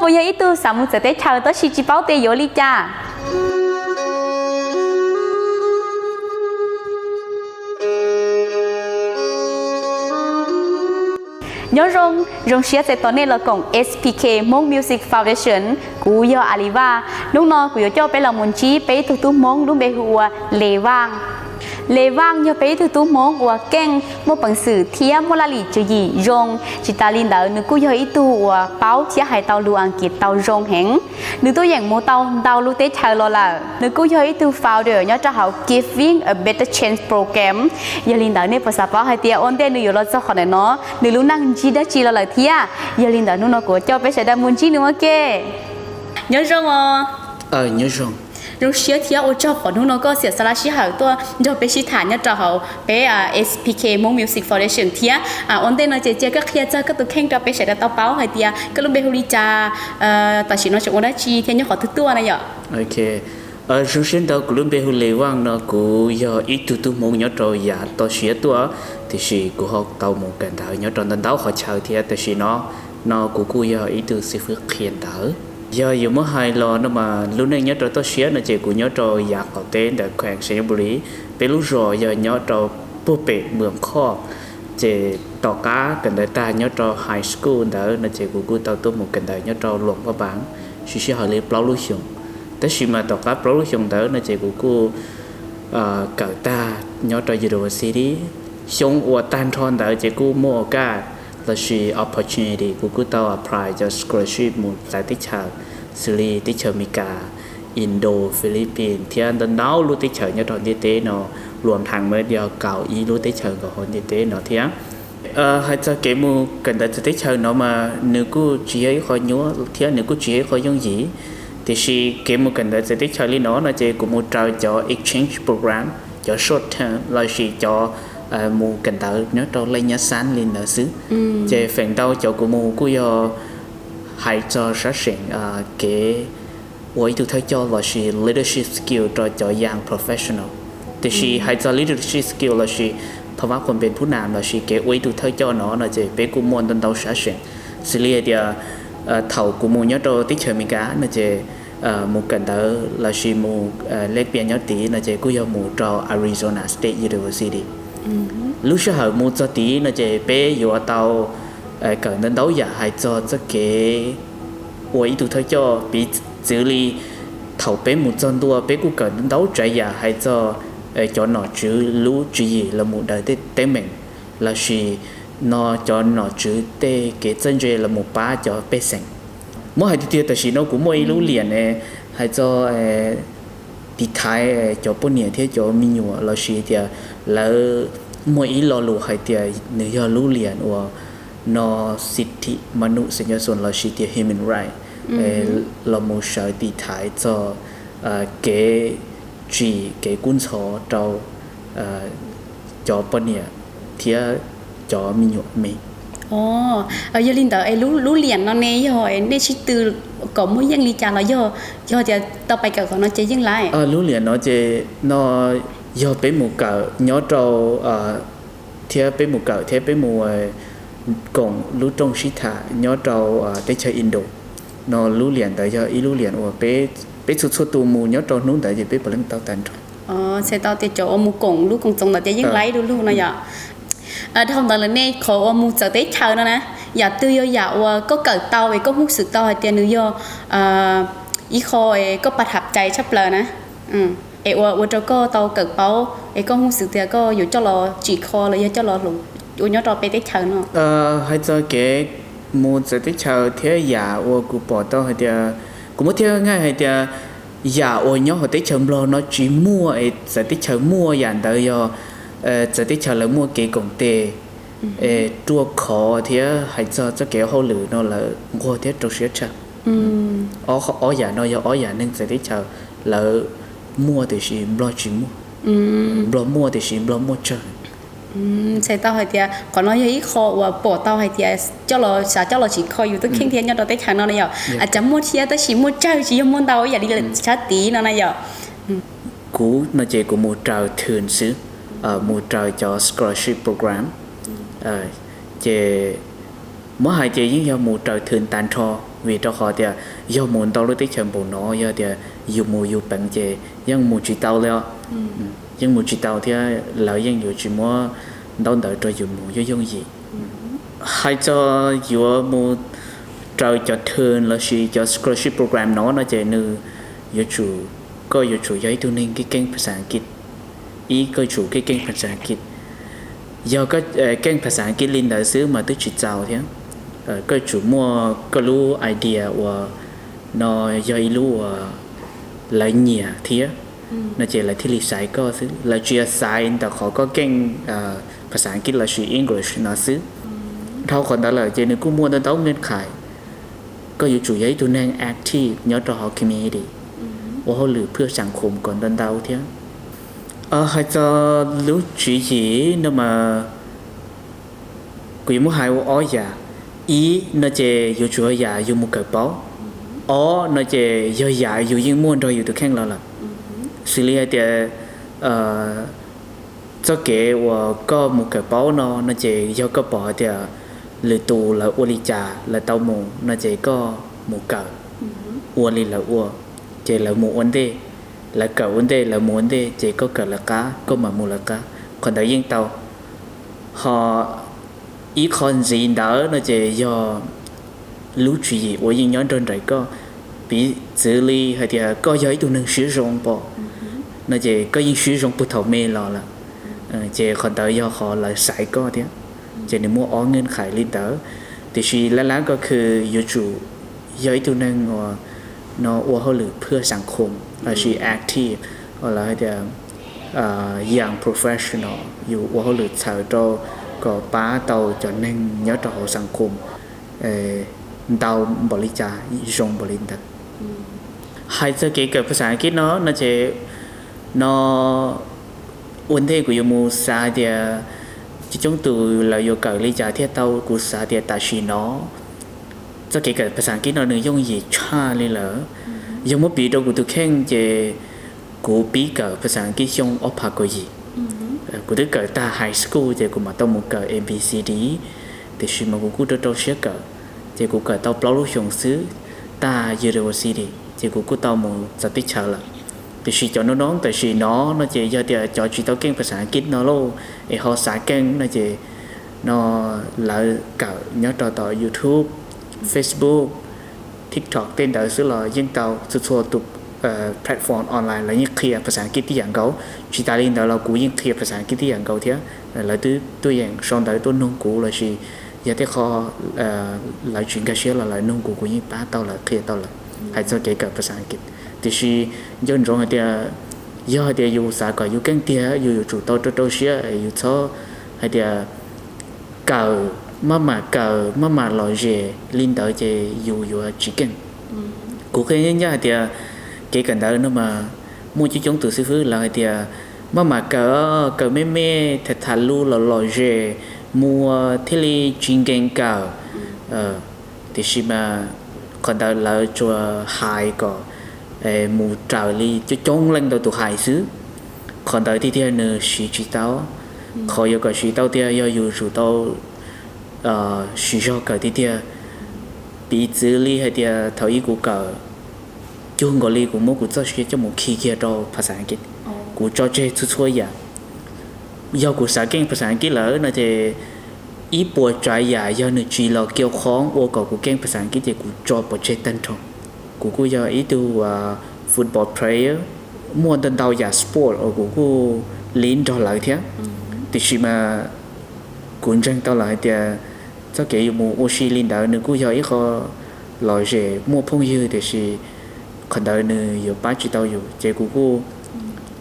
Kuv yog ib tug xav mus txawv teb chaws tab sis tsis paub tias yuav li cas. Nyob zoo, zoo siab txais tos nej los koom S P K Hmoob Music Foundation. Kuv yog A Li Vaj. Hnub no kuv yuav coj peb los mus ntsib peb ib tug tub Hmoob lub npe hu ua Les Vaaj. Les Vaaj yog peb ib tug tub Hmoob uas keej, muaj peev xwm thiab muaj laj lim tswv yim zoo. Tsis tas li ntawd nws kuj yog ib tug uas paub thiab hais tau lus Askiv tau zoo heev. Nws tuaj yeem mus tau ntau lub teb chaws los lawm. Nws kuj yog ib tug founder nyob rau hauv Giving a Better Chance Program. Yog li ntawd nej puas xav paub hais tias ua ntej nws yuav los txog qhov ntawm no, nws lub neej ntsib dab tsi los lawm thiab? Yog li ntawd hnub no kuv coj peb sawv daws mus ntsib nws ua ke. Nyob zoo os. Zoo siab thiab ua tsaug qhov hnub no koj xiam xa laj sij hawm tuaj nrog peb sib tham nyob rau hauv peb S P K Hmoob Music Foundation thiab. Ua ntej no ces cia koj qhia txog koj tus kheej rau peb sawv daws tau paub hais tias koj lub npe hu li cas, tam sim no tseem ua dab tsi thiab nyob qhov twg tuaj na yom? Zoo siab ntau, kuv lub npe hu Les Vaaj no, kuv yog ib tug tub Hmoob nyob rau yav toj siab tuaj, tiam sis kuv ho tau mus kawm ntawv nyob rau ntau ntau qhov chaw thiab tam sim no, no kuv kuj yog ib tug xib fwb qhia ntawv. Yog yuav muab hais los no mas lub neej nyob rau toj siab no ces kuv nyob rau yav qaum teb ntawm kheem Xais Nyas Npus Lis, peb lub zos yog nyob rau puag pem Mws Khoj. Ces tom qab kawm ntawv tag nyob rau high school ntawd no ces kuv kuj tau tuaj mus kawm ntawv nyob rau Luam Phaj Npaas, siv sij hawm li plaub lub xyoos. Tab sis mas tom qab plaub lub xyoos ntawd no ces kuv kuj kawm tag nyob rau university. Xyoo uas tag nrho ntawd ces kuj muaj okaj lossis opportunity, kuv kuj tau apply cov scholarship mus txawv teb chaws, xws li teb chaws Amelikas, Indo, Philippines thiab ntau ntau lub teb chaws nyob rau ntiaj teb no, luam ntheev mas yog kaum ib lub teb chaws nkaus hauv ntiaj teb no thiab. Hais txog kev mus kawm ntawv txawv teb chaws no mas nws kuj tsis yog ib qho nyuaj thiab nws kuj tsis yog ib qho yooj yim. Tiam sis kev mus kawm ntawv txawv teb chaws li no no ces kuv mus raws cov exchange program, cov short term lossis cov mus kawm ntawv nyob rau lej nyab xab li ntawd xwb. Ces feem ntau cov kuv mus kuj yog hais txog sab seem kev ua ib tug thawj coj lossis leadership skill rau cov young professional. Tiam sis hais txog leadership skill lossis pha vab qhuas npe phub nam lossis kev ua ib tug thawj coj no no ces peb kuj muaj ntau ntau sab seem. Xws li hais tias thaum kuv mus nyob rau teb chaws Amelikas no ces mus kawm ntawv lossis mus lej pias nyob tid no ces kuj yog mus rau Arizona State University. Lub sij hawm mus txog tid no ces peb yuav tau kawm ntau ntau yam hais txog txoj kev ua ib tug thawj coj. Piv txwv li thaum peb mus txog ntua peb kuj kawm ntau ntau tsav yam hais txog cov nom tswv lub tswv yim los mus daws tej teeb meem lossis no cov nom tswv tej kev txawj ntse los mus pab cov pej xeem. Muab hais tiag tiag tam sim no kuv muaj ib lub liam ne hais txog tiv thaiv cov poj niam thiab cov me nyuam lossis tias lawv muaj ib lo lus hais tias nws yog lub liam uas no sithimanu xenyson lossis tias human right los mus sawv tiv thaiv txog kev tsim kev kub ntxhov rau cov poj niam thiab cov me nyuam me. Yog li ntawd lub liam no ne yog nej sib tw kom muaj yeej li cas los yog, yog tias tau pais kawm qhov no ces yeej laiv? Lub liam no ces no yog peb mus kawm nyob rau thiab peb mus kawm thiab peb mus koom lub rooj sib tham nyob rau teb chaws Indo. No lub liam ntawd yog ib lub liam uas peb txhua txhua tus mus nyob rau hnub ntawd ces peb puav leej tau tag nrho. Txhais tau tias cov uas mus koom lub koom txoos ntawd ces yeej laiv du lug no yom. Dhau ntawd lawm nej qhov uas mus txawv teb chaws no na, yam twg yog yam uas koj kawm tau es koj hnov xwm tau hais tias nws yog ib qho koj pas thab cai tshaj plaws na, es ua ua rau koj tau kawm paub es koj hnov xwm tias koj yuav coj los tsim kho los yog coj los ua nyob rau peb teb chaws no? Hais txog kev mus txawv teb chaws thiab yam uas kuv pom tau hais tias, kuv muab thiaj nqaij hais tias yam uas nyob hauv teb chaws Nplog no tsis muaj es txawv teb chaws muaj, yam ntawd yog txawv teb chaws lawv muaj kev koom tes ruaj khov thiab hais txog txoj kev hauj lwm no lawv nquag thiab rau siab tshaj. Ob yam no yog ob yam neeg txawv teb chaws lawv muaj tiam sis Nplog tsis muaj. Nplog muaj tiam sis Nplog muaj tsawg. Txhais tau hais tias qhov no yog ib qho uas pom tau hais tias coj los xav coj los tsim kho yus tus kheej thiab nyob rau teb chaws no na yom. Cas muaj thiab tab sis muaj tsawg tsis yog muaj ntau ib yam li sab tid no na yom. Kuv no ces kuv mus raws thwm xwb, mus raws cov scholarship program. Ces muab hais ces yeej yog mus raws thwm tag nrho. Vim rau qhov tias yog mus ntau lub teb chaws npaum no yog tias yus mus yus peev ces yeej mus tsis tau li os. Yeej mus tsis tau thiab lawv yeej yuav tsis muab ntaub ntawv rau yus mus yooj yooj yim. Hais txog yuav mus raws cov thw lossis cov scholarship program no no ces nws yuav tsum, koj yuav tsum yog ib tug neeg keej keej phas xas Askiv. Ib, koj tsum keej keej phas xas Askiv. Yog koj keej phas xas Askiv li ntawd xwb mas twb tsis txaus thiab. Koj tsum muaj koj lub idea uas no yog ib lub uas lawv nyiam thiab no ces lawv thiaj li xaiv koj xwb. Lawv tsis yog xaiv ntawm qhov koj keej phas xas Askiv lossis English no xwb. Dhau qhov ntawd lawm ces nws kuj muaj ntau ntau nkeej khais. Koj yuav tsum yog ib tug neeg active nyob rau hauv community, ua hauj lwm phwj xas khoom kom ntau ntau thiab. Hais txog lub tswv yim no mas kuv yuav muab hais ua ob yam. Ib no ces yuav tsum yog yam yus mus kawm paub. Ob no ces yog yam yus yeej muaj nrog yus tus kheej los lawm. Xws li hais tias txoj kev uas koj mus kawm paub no no ces yog koj pom hais tias lwm tus lawv ua li cas lawv tau mus no ces koj mus kawm ua li lawv ua, ces lawv mus ua ntej, lawv kawm ua ntej, lawv mus ua ntej ces koj kawm lawv qab koj mam mus lawv qab. Qhov ntawd yeej tau. Ho ib qho ntxiv ntawd no ces yog lub tswv yim uas yeej nyob nrog nraim koj. Piv txwv li hais tias koj yog ib tug neeg siab zoo pom no ces koj yeej siab zoo puag thaum me los lawm, ces qhov ntawd yog qhov lawv xaiv koj thiab. Ces nws muaj ob nkeej khais li ntawd. Tiam sis lab lab koj khw yuav tsum yog ib tug neeg uas no ua hauj lwm phwj xas khoom lossis active, lawv hais tias young professional, yus ua hauj lwm txhawm rau kom pab tau cov neeg nyob rau hauv xas khoom ntau npaum li cas zoo npaum li ntawd. Hais txog kev kawm phas xas Askiv no no ces no ua ntej kuv yuav mus xav hais tias coob coob tus lawv yuav kawm li cas thiaj tau, kuv xav tias tam sim no txoj kev kawm phas xas Askiv no nws yooj yim tshaj li lawm. Yog muab piv rau kuv tus kheej ces kuv pib kawm phas xas Askiv xyoo ob phav kaum yim. Kuv twb kawm tag high school ces kuv mam tau mus kawm A B C D, tiam sis mas kuv kuj rau rau siab kawm, ces kuv kawm tau plaub lub xyoos xwb tag university ces kuv kuj tau mus txawv teb chaws lawm. Tiam sis cov noob noob tam sim no no ces yog tias cov tsis tau keej phas xas Askiv no lauj es ho xav keej no ces no lawv kawm nyob rau tom YouTube, Facebook, TikTok tej ntawd xwb los yeej tau. Txhua txhua tus platform online lawv yeej qhia phas xas Askiv tib yam nkaus. Tsis tas li ntawd los kuv yeej qhia phas xas Askiv tib yam nkaus thiab. Lawv twb tuaj yeem sau ntawv tuaj nug kuv lossis yog tej qho lawv tsis nkag siab los lawv nug kuv, kuv yeej pab tau lawv, qhia tau lawv hais txog kev kawm phas xas Askiv. Tiam sis nco ntsoov hais tias yog hais tias yus xav kom yus keej tiag yus yuav tsum tau rau rau siab, yus txhob hais tias kawm maj mam kawm maj mam lom zem li ntawd ces yus yuav tsis keej. Kuv qhia nyab nyab hais tias kev kawm ntawv no mas muaj coob coob tus xib fwb lawv hais tias maj mam kawm, kawm me me, tham tham lus los lom zem, muaj thiaj li tsis nkees kawm. Tiam sis mas qhov ntawd lawv tsuas hais kom mus raws li coob coob leej ntau tus hais xwb. Qhov ntawd tiag tiag nws siv tsis tau. Qhov yuav kom siv tau tiag yog yus tsum tau siv zog kawm tiag tiag. Piv txwv li hais tias thaum ub kuv kawm cuag nkaus li kuv muab kuv txoj sia coj mus khi kiag rau phas xas Askiv. Kuv tso tseg txhua txhua yam. Yog kuv xav keej phas xas Askiv lawm no ces ib puas tsav yam yog nws tsis los kiau qhov ua kom kuv keej phas xas Askiv ces kuv tso pov tseg tag nrho. Kuv kuj yog ib tug football player, muaj ntau ntau yam sport uas kuv kuj li nrog lawv thiab. Tiam sis mas kuv ntseeg tau lawm hais tias txoj kev yus mus ua si li ntawd nws kuj yog ib qho lom zem muaj phooj ywg, tiam sis qhov ntawd nws yuav pab tsis tau yus, ces kuv kuj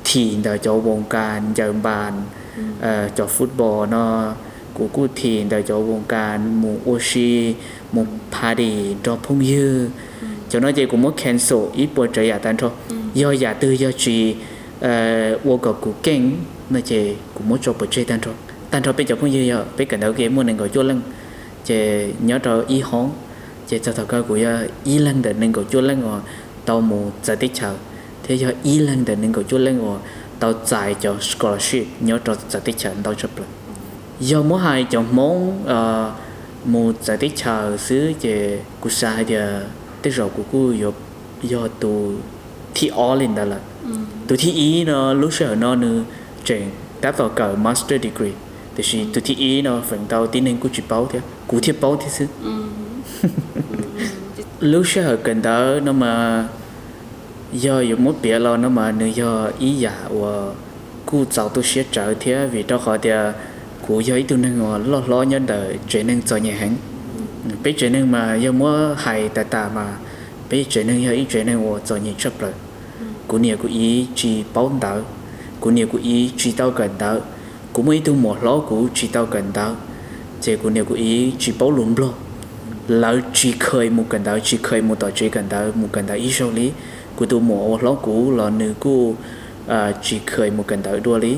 thim ntawm cov voos kas ncaws npas, cov football no, kuv kuj thim ntawm cov voos kas mus ua si, mus party nrog phooj ywg. Cov no ces kuv muab cancel ib puas tsav yam tag nrho. Yog yam twg yog tsis ua kom kuv keej no ces kuv muab tso pov tseg tag nrho. Tag nrho peb cov phooj ywg yog peb kawm ntawv ke muaj nees nkaum cuaj leej, ces nyob rau ib hoob, ces txog thaum kawg kuv yog ib leeg ntawm nees nkaum cuaj leej uas tau mus txawv teb chaws, thiab yog ib leeg ntawm nees nkaum cuaj leej uas tau txais cov scholarship nyob rau txawv teb chaws ntau tshaj plaws. Yog muab hais cov Hmoob mus txawv teb chaws xwb ces kuv xav hais tias tej zaum kuv kuj yuav yog tus thib ob li ntawd lawm. Tus thib ib no lub sij hawm no nws tseem tab tom kawm master degree, tiam sis tus thib ib no feem ntau tib neeg kuj tsis paub thiab, kuv thiaj paub thiab xwb. Lub sij hawm kawm ntawv no mas yog yuav muab piav los no mas nws yog ib yam uas kuj txaus tu siab tsawv thiab, vim rau qhov tias kuv yog ib tug neeg uas loj hlob nyob ntawm tsev neeg txom nyem heev. Peb tsev neeg mas yog muab hais tas tas mas peb tsev neeg yog ib tsev neeg uas txom nyem tshaj plaws. Kuv niam kuv txiv tsis paub ntawv, kuv niam kuv txiv tsis tau kawm ntawv, kuv muaj ib tug muam hlob kuv tsis tau kawm ntawv, ces kuv niam kuv txiv tsis paub lus Nplog. Lawv tsis kheev mus kawm ntawv, tsis kheev mus tom tsev kawm ntawv, mus kawm ntawv ib zaug li. Kuv tus muam uas hlob kuv los nws kuj tsis kheev mus kawm ntawv dua li.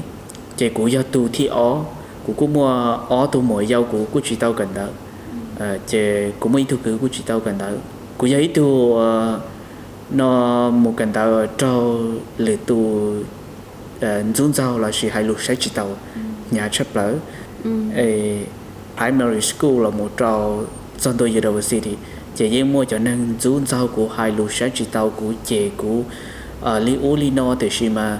Ces kuv yog tus thib ob, kuv kuj muaj ob tug muam yau kuv kuj tsis tau kawm ntawv, ces kuv muaj ib tug kwv kuj tsis tau kawm ntawv. Kuv yog ib tug no mus kawm ntawv raug lwm tus ntxub ntxaug lossis hais lus saib tsis taus hnyav tshaj plaws. Primary school los mus rau txog ntua university, ces yeej muaj cov neeg ntxub ntxaug kuv, hais lus saib tsis taus kuv, cem kuv li ub li no, tiam sis mas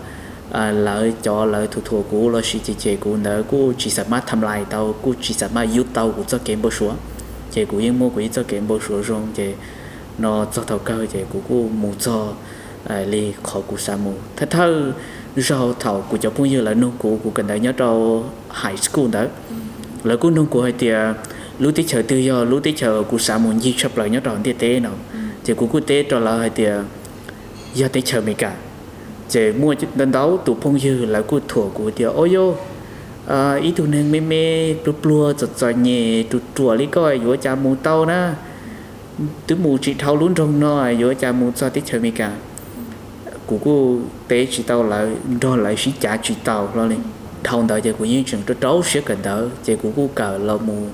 lawv cov lawv thuam thuam kuv lossis cem cem kuv ntawd kuj tsis xam maj tham lais tau, kuj tsis xam maj yub tau kuv txoj kev npau suav. Ces kuv yeej muaj kuv ib txoj kev npau suav zoo, ces no txog thaum kawg ces kuv kuj mus txog li qhov kuv xav mus. Thawj thawj zaug thaum kuv cov phooj ywg lawv nug kuv, kuv kawm ntawv nyob rau high school ntawd, lawv kuj nug kuv hais tias lub teb chaws twg yog lub teb chaws kuv xav mus ncig tshaj plaws nyob rau ntiaj teb no, ces kuv kuj teb rau lawv hais tias yog teb chaws Amelikas. Ces muaj ntau ntau tus phooj ywg lawv kuj thuam kuv tias, o yog ib tug neeg me me pluag pluag txom txom nyem ruam ruam li koj yuav cas mus tau na, twb mus tsis dhau lub nroog no yuav cas mus txog teb chaws Amelikas. Kuv kuj teb tsis tau lawv, nrog lawv sib cav tsis tau hlo li. Dhau ntawd ces kuv yeej tseem rau rau siab kawm ntawv, ces kuv kuj kawm los mus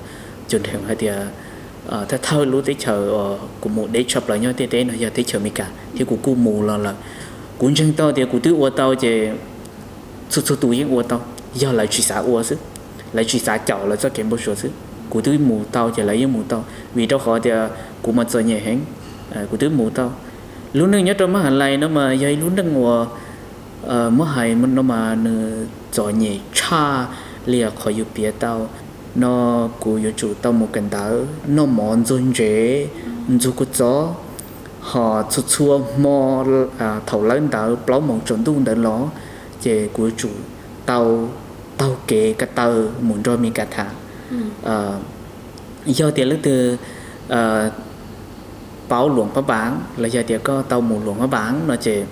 cus ntheem hais tias thawj thawj lub teb chaws kuv mus deb tshaj plaws nyob ntiaj teb no yog teb chaws Amelikas, thiab kuv kuj mus los lawm. Kuv ntseeg tau tias kuv twb ua tau ces txhua txhua tus yeej ua tau, yog lawv tsis xav ua xwb, lawv tsis xav caum lawv txoj kev npau suav xwb. Kuv twb mus tau ces lawv yeej mus tau, vim rau qhov tias kuv mas txom nyem heev, kuv twb mus tau. Lub neej nyob rau mab has lais no mas yog ib lub neej uas muab hais no mas nws txom nyem tshaj li qhov yus piav tau. No kuv yuav tsum tau mus kawm ntawv, noj mov ntxuag ntsev, ntxuag kua txob, ho txhua txhua hmo thaum lawb ntawd plaub moos tsaus ntuj ntawd los, ces kuv yuav tsum tau taug kev ko taw mus nrog Amelikas tham. Yog tias leej twg paub Luam Phab Npav los yog tias koj tau mus Luam Phab Npav no ces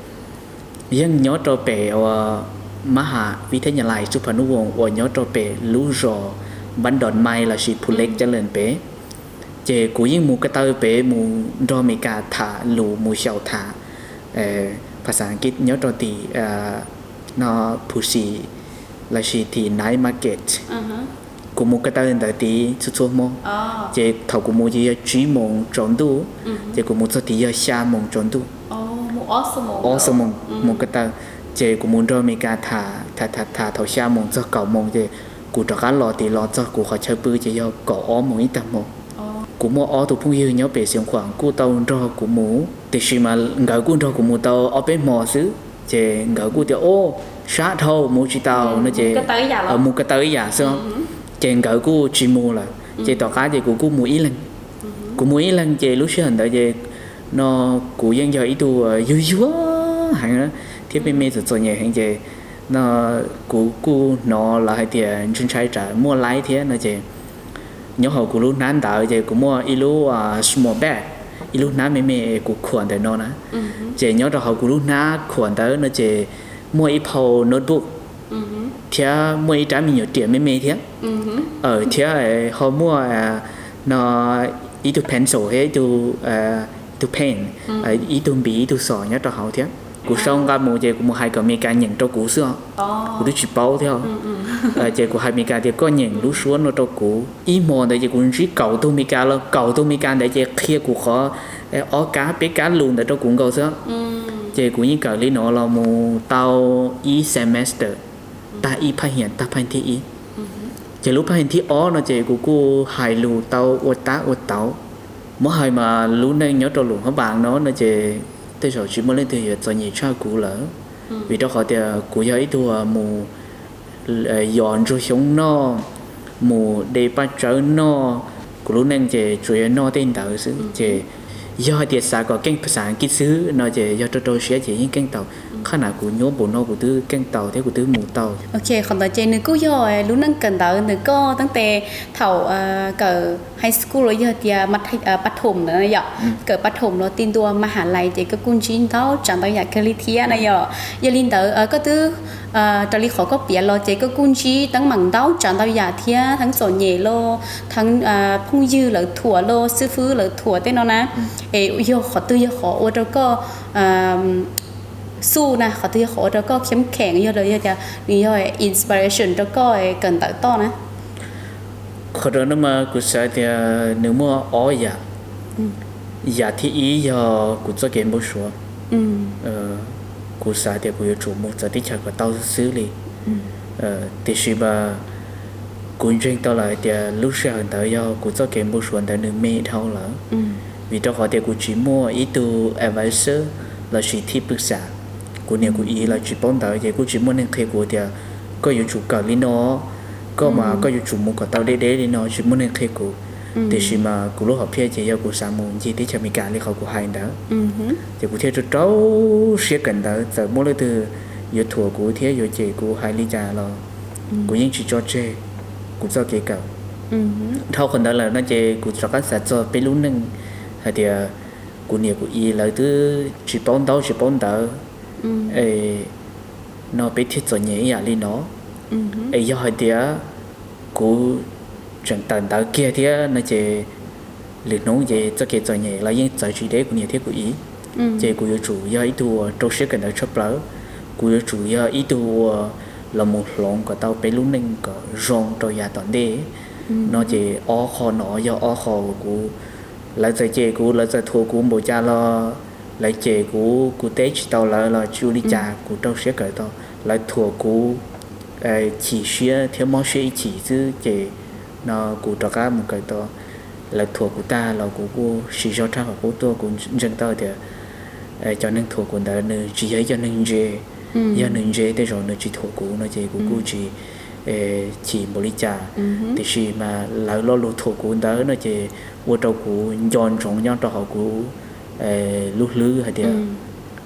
yeej nyob rau pem uas mab has vib thab nyas lais Tsuj Phav Nuj Voos uas nyob rau pem lub zos Npab Ntos Mai lossis Phu Lej Cab Lees pem. Ces kuv yeej mus ko taw pem mus nrog Amelikas tham lus, mus xyaum tham phas xas Askiv nyob rau tim no Phu Xis lossis tim night market. Kuv mus ko taw ntawd tid txhua txhua hmo, ces thaum kuv mus ces yog tsib moos tsaus ntuj, ces kuv mus txog tid yog xya moos tsaus ntuj. Ob xuab moos mus ko taw, ces kuv mus nrog Amelikas tham tham tham tham thaum xya moos txog kaum moos ces kuv rov qab los tid los txog kuv qhov chaw pw ces yog kaum ob moos ib tag hmo. Kuv muaj ob tug phooj ywg nyob pem Xeev Khuam kuj tau nrog kuv mus, tiam sis mas nkawd kuj nrog kuv mus tau ob peb hmo xwb, ces nkawd kuj tias, o, sab dhau mus tsis tau no ces mus ko taw ib yam xwb. Ces nkawd kuj tsis mus lawm, ces tom qab ces kuv kuj mus ib leeg. Kuv mus ib leeg ces lub sij hawm ntawd ces no kuv yeej yog ib tug yuag yuag heev thiab me me txom txom nyem heev ces no kuv kuj hnov lawv hais tias ntshai ntshai tsam muaj laib thiab no ces nyob hauv kuv lub hnab ntawd ces kuv muaj ib lub small bag, ib lub hnab me me kuv khuam ntawm no na. Ces nyob rau hauv kuv lub hnab khuam ntawd no ces muaj ib phau notebook thiab muaj ib rab me nyuam riam me me thiab, thiab ho muaj no ib tug pencil thiab ib tug pen, ib tug npiv ib tug xos nyob rau hauv thiab. Kuv sau nqa mus ces kuv mus hais kom Amelikas nyeem rau kuv xwb os. Kuv twb tsis paub thiab. Ces kuv hais Amelikas tias koj nyeem lub suab no rau kuv. Ib hmo ntawd ces kuv ntsib kaum tug Amelikas los kaum tug Amelikas ntawd ces qhia kuv qhov ob kab peb kab lus ntawd rau kuv nkaus xwb. Ces kuv yeej kawm li no los mus tau ib semester, tag ib phaj hiam tag phaj thib ib. Ces lub paj heej thib ob no ces kuv kuj hais lus tau ua tab ua tauv. Muab hais mas lub neej nyob rau lub hab paas no no ces tej zaum tsis muaj leej twg yuav txom nyem tshaj kuv lawm, vim rau qhov tias kuv yog ib tug mus yos ntsuag xyoob noj, mus de paj tsawb noj, kuv lub neej ces tsuas yog noj tej ntawd xwb ces yog hais tias xav kom keej phas xas as kiv xwb no ces yog rau rau siab ces yeej keej tau. Qhab na kuv nyuab npaum no kuv twb keej tau thiab kuv twb mus tau. Ok, qhov ntawd ces nws kuj yog lub neej kawm ntawv ntawm koj tab tes thaum kawm high school los yog tias pas thom ntawd yom, kawm pas thom los ti ntua mas has lais ces koj kuj ntsib ntau tsav ntau yam kawg li thiab na yom. Yog li ntawd koj twb raws li qhov koj piav los ces koj kuj ntsib teeb meem ntau tsav ntau yam thiab, theeb txom nyem los, theeb phooj ywg lawv thuam los, xib fwb lawv thuam tej no na. Es yog qhov twg yog qhov ua rau koj xuj na, qhov twg yog qhov ua rau koj khiam kheem, yog tias nws yog inspiration rau koj kawm ntawv toj na? Qhov rau no mas kuv xav tias nws muaj ob yam. Yam thib ib yog kuv txoj kev npau suav. Kuv xav tias kuv yuav tsum mus txawv teb chaws kom tau xwb li. Tiam sis mas kuv ntseeg tau lawm hais tias lub sij hawm ntawd yog kuv txoj kev npau suav ntawd nws me dhau lawm. Vim rau qhov tias kuv tsis muaj ib tug advisor lossis thib pwm xam. Kuv niam kuv txiv lawv tsis paub ntawv ces kuj tsis muaj neeg qhia kuv tias koj yuav tsum kawm li no, koj mas koj yuav tsum mus kom tau deb deb li no, tsis muaj neeg qhia kuv. Tiam sis mas kuv lub hom phiaj ces yog kuv xav mus ncig teb chaws Amelikas li qhov kuv hais ntawd. Ces kuv thiaj rau rau siab kawm ntawv, txawm muaj leej twg yuav thuam kuv thiab yuav cem kuv hais li cas los kuv yeej tsis tso tseg kuv txoj kev kawm. Dhau qhov ntawd lawm no ces kuv rov qab xav txog peb lub neej hais tias kuv niam kuv txiv lawv twb tsis paub ntaub tsis paub ntawv no peb thiaj txom nyem ib yam li no. Es yog hais tias kuv tseem tawm ntawv kiag thiab no ces lwm hnub ces txoj kev txom nyem los yeej txawv tsis deb kuv niam thiab kuv txiv. Ces kuv yuav tsum yog ib tug uas rau siab kawm ntawv tshaj plaws. Kuv yuav tsum yog ib tug uas los mus hloov kom tau peb lub neej kom zoo rau yav tom ntej. No ces ob qho no yog ob qho uas kuv, lawv txawm cem kuv, lawv txawm thuam kuv npaum cas los, lawv cem kuv, kuv teb tsis tau lawv los tsis ua li cas, kuv rau siab kawm tau. Lawv thuam kuv chim siab thiab mob siab ib chim xwb ces no kuv rov qab mus kawm tau. Lawv thuam kuv tag los kuv kuj siv zog rhaj qhov qub tuaj, kuv ntseeg tau tias cov neeg thuam kuv ntawd nws tsis yog ib cov neeg ntse. Yog nws ntse tej zaum nws tsis thuam kuv no ces kuv kuj tsis chim npaum li cas. Tiam sis mas lawv lo lus thuam kuv ntawd no ces ua rau kuv nco ntsoov nyob rau hauv kuv lub hlwb hais tias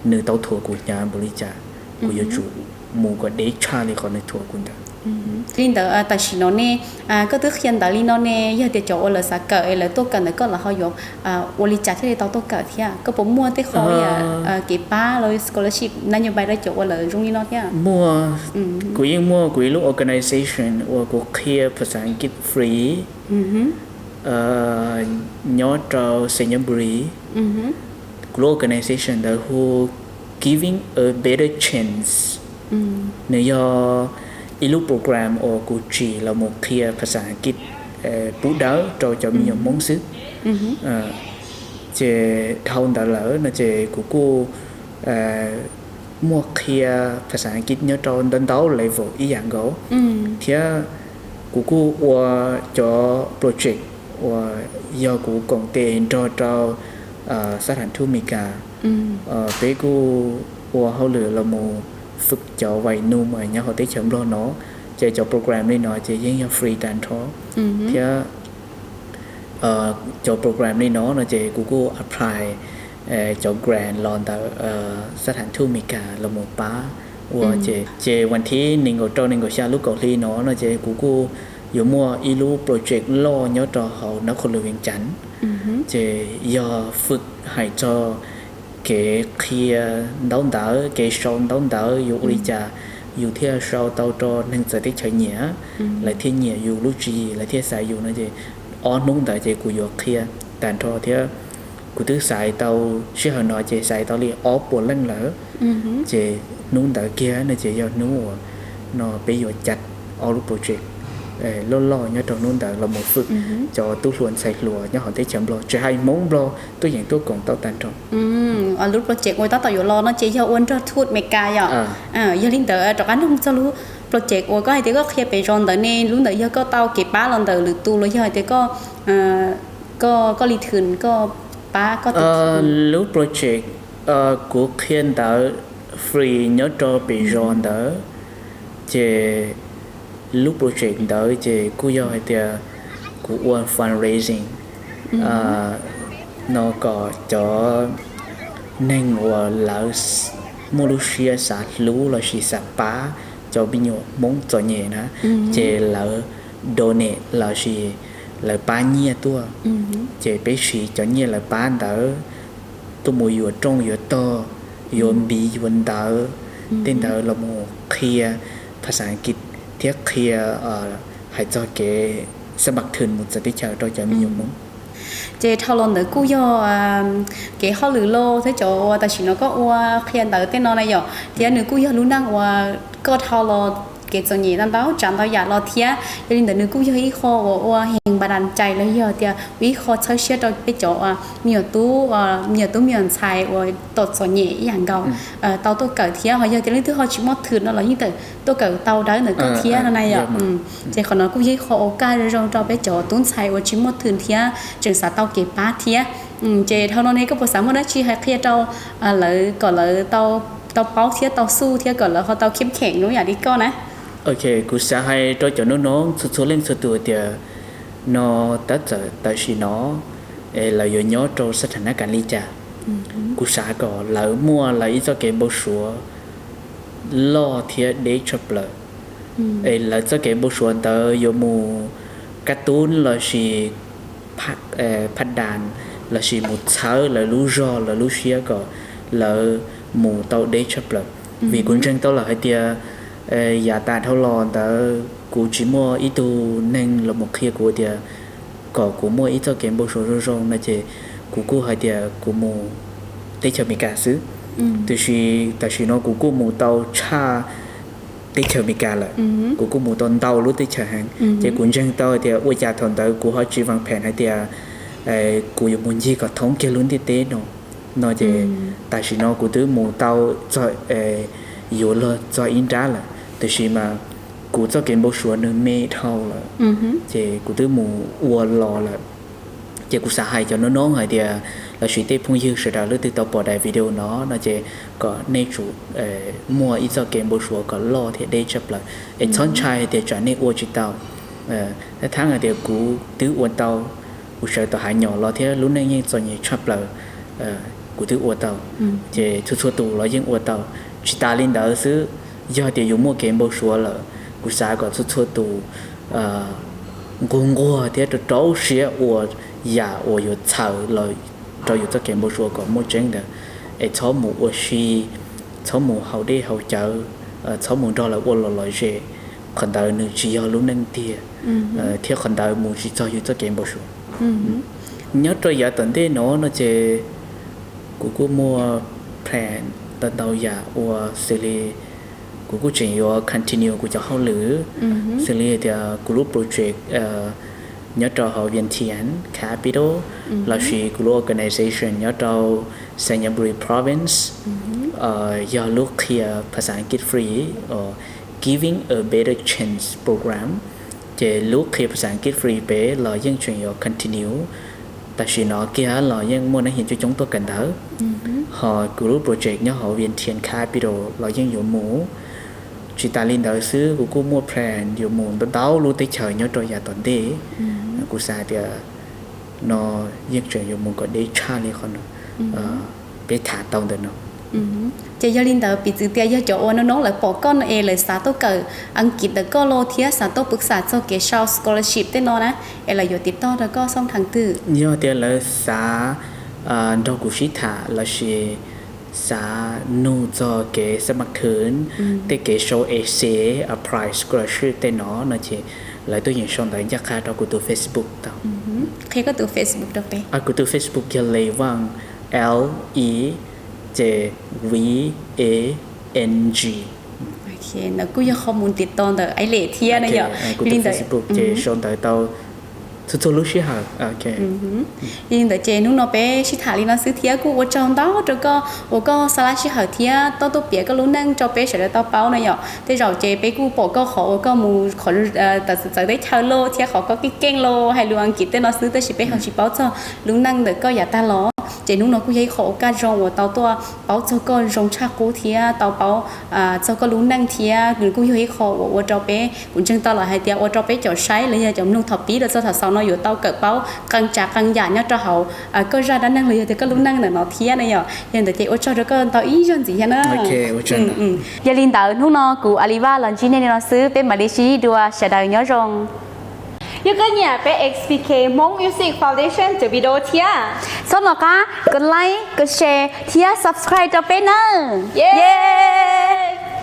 nws tau thuam kuv hnyav npaum li cas, kuv yuav tsum mus kom deb tshaj li qhov nws thuam kuv ntawd. Li ntawd tam sim no ne, koj twb qhia ntawv li no ne, yog tias cov uas lawv xav kawm es lawv tuaj kawm ntawm koj lawv ho yuav ua li cas thiaj li tau tuaj kawm thiab? Koj puas muaj tej qho kev pab los scholarship nab nyob bai rau cov uas lawv zoo li no thiab? Muaj, kuv yeej muaj kuv ib lub organization uas kuv qhia phas xas Askiv free nyob rau Sainyabuli. Kuv lub organization ntawd hu Giving a Better Chance. Nws yog ib lub program uas kuv tsim los mus qhia phas xas Askiv pub dawb rau cov me nyuam Hmoob xwb. Ces dhau ntawd lawm no ces kuv kuj muaj qhia phas xas Askiv nyob rau ntau ntau level ib yam nkaus, thiab kuv kuj ua cov project uas yog kuv koom tes nrog rau xab tham thub Amelikas. Peb kuj ua hauj lwm los mus fwm cov vais num nyob hauv teb chaws Nplog no, ces cov program li no ces yeej yog free tag nrho, thiab cov program li no no ces kuv kuj apply cov grant los ntawm xab tham thub Amelikas los mus pab ua. Ces vas thib nees nkaum rau nees nkaum xya lub kaum hli no no ces kuv kuj yuav muaj ib lub project loj nyob rau hauv Nab Qhua Lwm Vees Cas, ces yog fwm hais txog kev qhia ntaub ntawv, kev sau ntaub ntawv, yus ua li cas yus thiaj sau tau rau neeg txawv teb chaws nyiam, lawv thiaj nyiam yus lub tswv yim, lawv thiaj xaiv yus no ces ob hnub ntawd ces kuv yuav qhia tag nrho thiab. Kuv twb xaiv tau, sij hawm no ces xaiv tau li ob puas leej lawm. Ces hnub ntawd kiag no ces yog hnub uas no peb yuav ca ob lub project loj loj nyob rau hnub ntawd los mus fwm cov tub hluas ntxhais hluas nyob hauv teb chaws Nplog, tsis hais Hmoob Nplog, tuaj yeem tuaj koom tau tag nrho. Lub project uas tab tom yuav los no ces yog ua nrog thub Amelikas yom? Yog li ntawd rov qab nug txog lub Project uas koj hais tias koj qhia pem zos ntawd ne, lub ntawd yog koj tau kev pab los ntawm lwm tus los yog hais tias koj, koj, koj li thwm koj pab koj tus? Lub project kuv qhia ntawv free nyob rau pem zos ntawd, ces lub project ntawd ces kuj yog hais tias kuv ua fundraising no kom cov neeg uas lawv muaj lub siab xav hlub lossis xav pab cov me nyuam Hmoob txom nyem na, ces lawv donate lossis lawv pab nyiaj tuaj, ces peb siv cov nyiaj lawv pab ntawd tuaj mus yuav rooj yuav tog, yuav npiv yuav ntawv, tej ntawd los mus qhia phas xas Askiv thiab qhia hais txog kev xab mas thwm mus txawv teb chaws rau cov me nyuam Hmoob. Ces dhau los ntawd kuj yog kev hauj lwm los thiab cov uas tam sim no koj ua qhia ntawv tej no na yom, thiab nws kuj yog lub neej uas koj dhau los kev txom nyem ntau ntau tsav ntau yam los thiab. Yog li ntawd nws kuj yog ib qho uas ua heev npa das cai los yog tias ua ib qho txhawb siab rau peb cov me nyuam tub, me nyuam tub me nyuam ntxhais uas tau txom nyem ib yam nkaus tau tuaj kawm thiab. Ho yog tias leej twg ho tsis muaj thwm no los yeej tawm tuaj kawm tau dawb ntawm koj thiab no na yom. Ces qhov no kuj yog ib qho ua kaj zoo zoo rau peb cov tub ntxhais uas tsis muaj thwm thiab tseem xav tau kev pab thiab. Ces dhau no ne koj puas xav muaj dab tsi hais qhia rau lawv kom lawv tau paub thiab tau xub thiab kom lawv ho tau khiam kheem lub yam li koj na? Ok, kuv xav hais rau cov noob noob txhua txhua leej txhua tus tias no tab txawm tam sim no es lawv yuav nyob rau xab thas nab kas li cas, kuv xav kom lawv muaj lawv ib txoj kev npau suav loj thiab deb tshaj plaws. Es lawv txoj kev npau suav ntawd yuav mus kab tub lossis phaj das lossis mus txhawb lawv lub zog lawv lub siab kom lawv mus tau deb tshaj plaws. Vim kuv ntseeg tau lawm hais tias yav tas dhau los ntawd kuv tsis muaj ib tug neeg los mus qhia kuv tias kom kuv muaj ib txoj kev npau suav zoo zoo no ces kuv kuj hais tias kuv mus teb chaws Amelikas xwb. Tiam sis tam sim no kuv kuj mus tau tshaj teb chaws Amelikas lawm, kuv kuj mus tau ntau lub teb chaws heev. Ces kuv ntseeg tau tias ua cas thaum ntawd kuv ho tsis vaj phem hais tias kuv yuav mus ncig kom thoob kiag lub ntiaj teb no. No ces tam sim no kuv twb mus tau txog, yuav luag txog ib nrab lawm, tiam sis mas kuv txoj kev npau suav nws me dhau lawm, ces kuv twb mus ua los lawm. Ces kuv xav hais cov noob noob hais tias lossis tej phooj ywg sawv daws leej twg tau pom daim video no no ces kom nej tsum muaj ib txoj kev npau suav kom loj thiab deb tshaj plaws, es txhob ntshai hais tias tsam nej ua tsis tau. Thab hais tias kuv twb ua tau, kuv sawv tom hav nyom los thiab lub neej yeej txom nyem tshaj plaws, kuv twb ua tau. Ces txhua txhua tus los yeej ua tau. Tsis tas li ntawd xwb, yog tias yus muaj kev npau suav lawm, kuv xav kom txhua txhua tus nquag nquag thiab rau rau siab ua yam uas yuav txhawb los rau yus txoj kev npau suav kom muaj tseeb ntawd. Es txhob mus ua si, txhob mus haus dej haus cawv, txhob mus nrog lawv ua lom lom zem. Qhov ntawd nws tsis yog lub neej tiag, thiab qhov ntawd mus tsis txog yus txoj kev npau suav. Nyob rau yav tom ntej no no ces kuv kuj muaj plan ntau ntau yam ua xws li kuv kuj tseem yuav continue kuv cov hauj lwm, xws li tias kuv lub project nyob rau hauv Vientiane Capital lossis kuv lub organization nyob rau Sainyabuli Province, yog lub qhia phas xas Askiv free, Giving a Better Chance Program. Ces lub qhia phas xas Askiv free pem los yeej tseem yuav continue. Tam sim no kiag los yeej muaj neeg coob coob tuaj kawm ntawv. Ho kuv lub project nyob hauv Vientiane Capital los yeej yuav mus. Tsis tas li ntawd xwb, kuv kuj muaj plan yuav mus ntau ntau lub teb chaws nyob rau yav tom ntej. Kuv xav tias no yeej tseem yuav mus kom deb tshaj li qhov no peb tham tau ntawm no. Ces yog li ntawd piv txwv tias yog cov uas noob noob lawv pom koj no es lawv xav tuaj kawm Askiv ntawm koj los thiab xav tuaj pwv xam txog kev sau scholarship tej no na, es lawv yuav tiv toj rau koj xoo thas twg? Yog tias lawv xav nrog kuv sib tham lossis xav nug txog kev xab mas khwv, tej kev sau essay apply scholarship tej no no ces lawv tuaj yeem sau ntawv ncaj qha rau kuv tus Facebook tau. Qhia koj tus Facebook rau peb. Kuv tus Facebook yog Le Vang, L E ces V A N G. Ntawd kuj yog qhov mus tiv toj ntawm Aib Lem thiab na yom. Kuv tus Facebook ces sau ntawv tau txhua txhua lub sij hawm. Yog li ntawd ces hnub no peb sib tham li no xwb thiab kuj ua tsaug ntau rau koj uas koj xa lab sij hawm thiab tau tuaj piav koj lub neej rau peb sawv daws tau paub no yom. Tej zaum ces peb kuj pom koj qhov uas koj mus qhov txawv teb chaws los thiab qhov koj keej keej los hais lus Askiv tej no xwb tab sis peb ho tsis paub txog lub neej ntawm koj yav tag los. Ces hnub no kuj yog ib qho uas kaj zoo uas tau tuaj paub txog koj zoo tshaj qub thiab tau paub txog koj lub neej thiab nws kuj yog ib qho uas ua rau peb, kuv ntseeg tau lawm hais tias ua rau peb cov saib los yog cov mloog thaum pib los txog thaum xaus no yuav tau kawm paub qee tsav qee yam nyob rau hauv koj zaj dab neeg los yog tias koj lub neej ntawm no thiab na yom. Yog li ntawd ces ua tsaug rau koj ntau ib zaug ntxiv thiab na. Yog li ntawd hnub no kuv Aliva los ntsib nej li no xwb, peb mam li sib ntsib dua, sawv daws nyob zoo. Yog koj nyiam peb X P K Hmoob Music Foundation cov video thiab, txhob nco qab kov like, kov share thiab subscribe rau peb nawb.